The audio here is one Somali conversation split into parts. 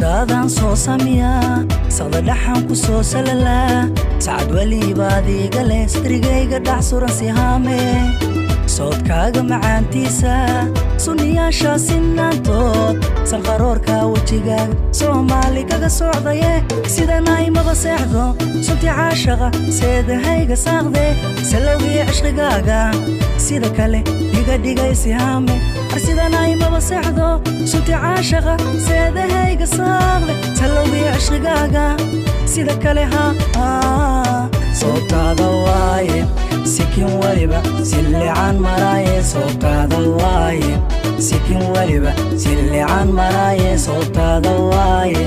Sirtaadan soo samiya saqda dhaxan ku soo salalaa sacad weliba adiga leh sadrigayga dhax suran sihaame soodkaaga macaantiisa sunniyaasha sinaantood sanqaroorka wejigaaga Soomaali kaga socdaye sidan aymaba seexdo sunti caashaqa seedahayga saaqde salowgii cishqigaaga sida kale iga dhigay sihaame sidan aymaba seexdo sunti caashaqa seedahayga saaqde salowgii cishqigaaga sida kale ha soobtaada waaye sikin waliba sillican maraaye soobtaada waaye sikin waliba sillican maraaye soobtaada waaye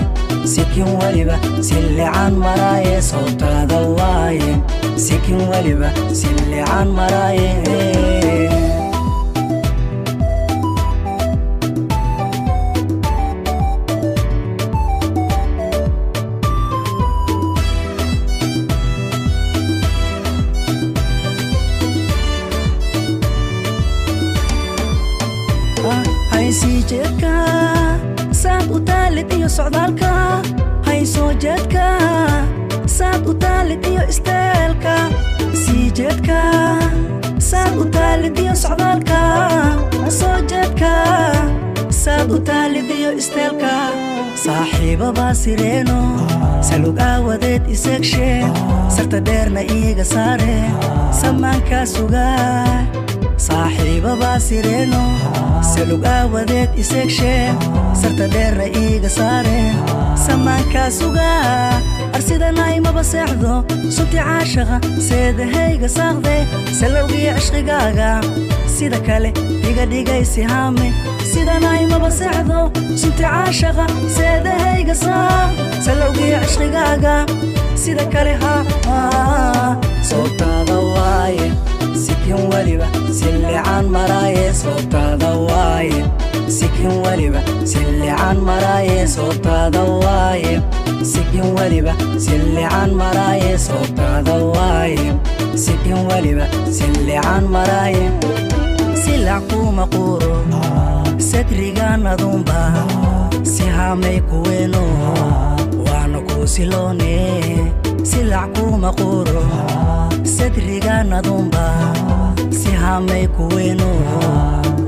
sikin waliba sillican maraaye soobtaada waaye sikin waliba sillican maraaye. Haysii jeedka saad u taalid iyo socdaalka haysoo jeedka saad u taalid iyo isteelka sii jeedka saad u taalid iyo socdaalka soo jeedka saad u taalid iyo isteelka saaxiibabaa sireeno salug aawadeed iseegshe sarta dheerna iiga saare samaankaa sugaa saaxiibabaa sireeno salug aawadeed iseegshe sarta dheerna iiga saare samaankaa sugaa arsidan aymaba seexdo sunti caashaqa seedahayga saaqde salowgii cishqigaaga sida kale iga dhigay sihaame sidan aymaba seexdo sunti caashaqa seedahayga saaq salowgii cishqigaaga sida kale ha soobtaada waaye sikin waliba sillican maraaye soobtaada waaye sikin waliba sillican maraaye soobtaada waaye sikin waliba sillican maraaye soobtaada waaye sikin waliba sillican maraaye silac kuma quuro sadrigan adunba sihaamay kuweeno waana kuu siloone silac kuma quuro sadrigan adunba sihaamay kuweeno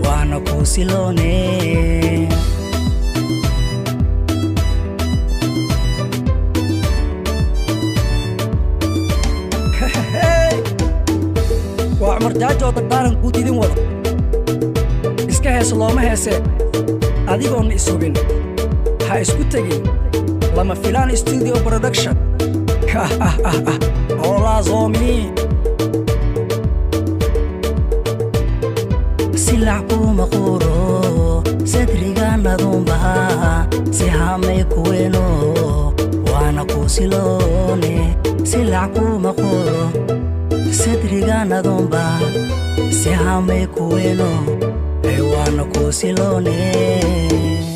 waana kuu siloone. Waa Cumar Jaajo oo dardaaran guud idin wada iska heeso looma heesee adigoonna ishubin ha isku tegin Lama Filaan Studio Production. Hola zomi. Silac kuma quuro sadrigan adunba sihaamay kuweeno waana kuu siloone silac kuma quuro sadrigan adunba sihaamay kuweeno waana kuu siloone.